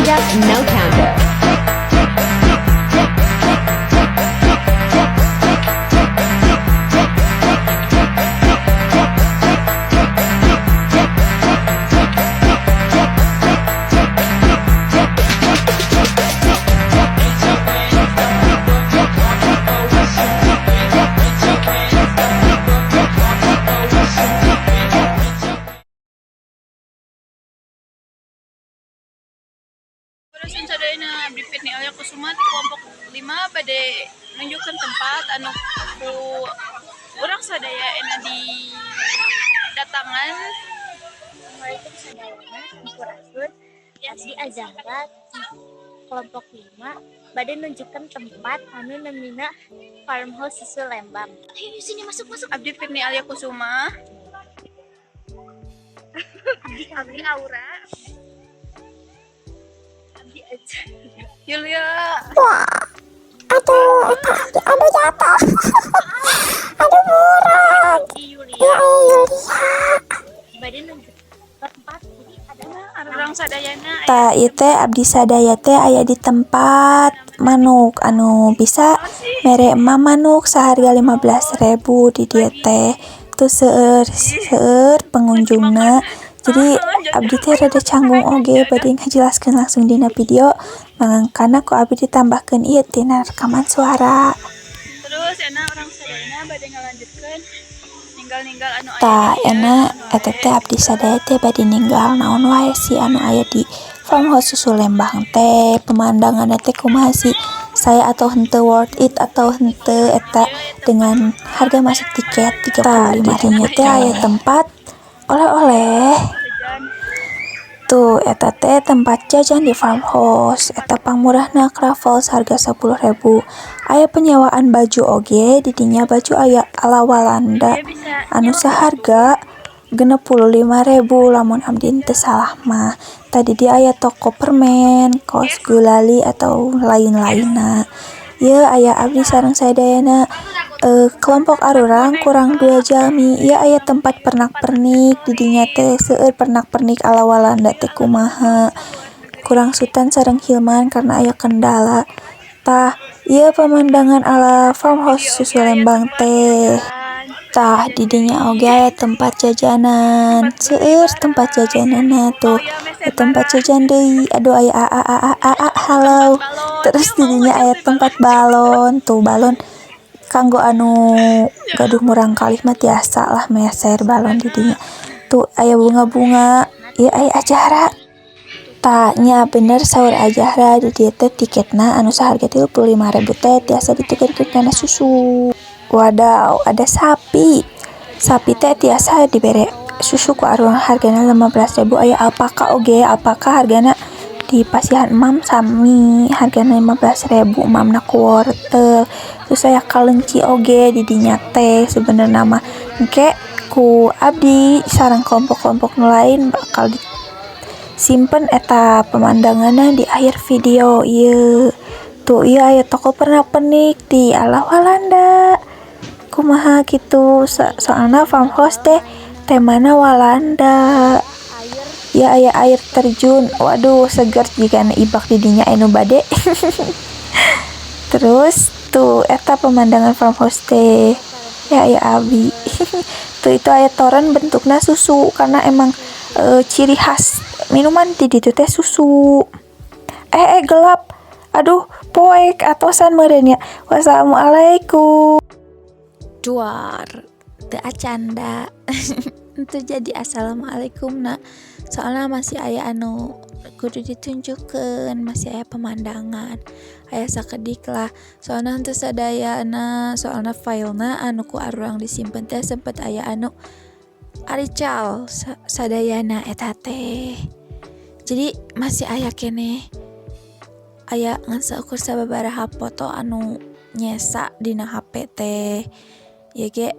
Checkout, no counter. Sampurasun sadayana, abdi Fitni Alia Kusuma ti kelompok 5 bade nunjukkeun tempat anu ku urang sadaya enak didatangan. Assalamualaikum sadayana, sampurasun. Abdi Azahra kelompok 5 bade nunjukkeun tempat anu namina Farmhouse Susu Lembang. Ayo, sini, masuk, masuk. Abdi Fitni Alia Kusuma. Abdi Aura. Abdi aja. Yulia. Aduh, eta abdi, aduh, jatuh. Aduh, murag. Abdi Yulia. Ya, Yulia. Bade nunjukkeun tempat, jadi ada Urang sadayana. Tah, ieu teh abdi sadaya teh aya di tempat manuk anu bisa mere emam manuk saharga 15.000. Di dieu teh tuh seueur seueur pengunjungna, jadi abdi teh rada canggung oge bade ngajelaskeun langsung dina video, mangkana ku abdi ditambahkeun ieu tina rekaman suara. Terus enak urang sadayana bade ngalanjutkeun ninggal-ninggal anu aya Tah, di dieu, enak anu eta teh abdi sadaya teh bade ninggal naon wae sih anu aya di Farmhouse Susu Lembang teh, pemandanganna teh kumaha sih, saya atau henteu, worth it atau henteu eta dengan harga masuk tiket 35.000 teh. Aya tempat oleh-oleh. Jajan. Tuh, eta teh tempat jajan di farmhouse eta pangmurahna kraffels harga 10.000. Aya penyewaan baju oge di dinya, baju aya ala Walanda Dia bisa anu saharga 65.000 lamun abdi teu salah mah. Tadi dia aya toko permen, kos gulali, atau lain-lainna. Ieu aya abdi sareng sadayana, kelompok arurang kurang dua jalmi. Ieu aya tempat pernak-pernik, di dinya teh seueur pernak-pernik ala Walanda teh kumaha. Kurang Sultan sareng Hilman karena aya kendala. Tah, ieu pemandangan ala Farmhouse Susu Lembang teh. Tah, di dinya oge aya tempat jajanan, seueur tempat jajananna. Tuh, aya tempat jajan deui. Aduh, aya a a a a a, halo. Terus di dinya aya tempat balon, tuh balon kanggo anu gaduh murangkalih mah tiasa lah meser balon di dinya. Tuh aya bunga-bunga, ieu aya acara. Tah nya, bener saur Ajahra, di dieu teh tiketna anu saharga 35.000 teh tiasa ditukerkeun kana susu. Wadaw, ada sapi. Sapi teh tiasa dibere susu ku arurang, hargana 15.000. Aya alpaka oge, alpaka hargana di pasihan emam sami hargana 15.000, emamna ku wortel. Terus aya kalenci oge di dinya teh. Sebenarnya mah engke ku abdi sareng kelompok-kelompok nu lain bakal disimpen eta pemandanganna di akhir video ieu. Tuh, ieu aya toko pernak-pernik di ala Walanda kumaha gitu, soalna farmhouse teh temana Walanda ya. Aya air terjun, waduh, seger jika ibak di dinya anu bade. Terus tuh, eta pemandangan farmhouse teh ya. Ya, abi tuh, itu aya toren bentuknya susu karena emang ciri khas minuman di ditu teh susu. Eh eh, gelap, aduh, poek atosan meureun ya. Wassalamualaikum. Duar teu acanda itu jadi assalamualaikum. Nah, soalnya masih aya anu kudu ditunjukkan, masih aya pemandangan, aya sakedik lah, soalnya henteu sadayana, soalnya filena anu ku arurang disimpen teh sempet aya anu arical sadayana eta teh, jadi masih aya keneh, aya ngan saukur sababaraha foto anu nyesa dina HP teh ya. Ge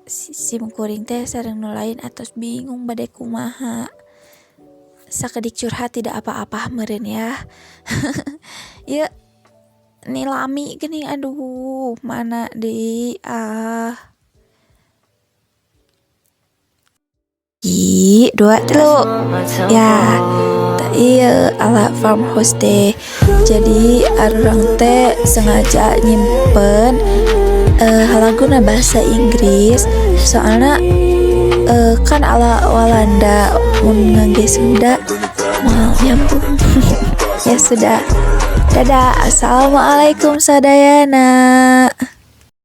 sim kuring teh sareng nu lain atos bingung bade kumaha. Sakedik curhat tidak apa-apa meureun ya. Ieu nilami geuning, aduh, mana deui ah. Hiji, dua, tilu ya. Iya, ala farmhouse teh. Jadi arurang teh sengaja nyimpen laguna bahasa Inggris, soalnya kan ala Walanda, mun ngangge Sunda moal nyambung. Ya sudah, dadah, assalamualaikum sadayana.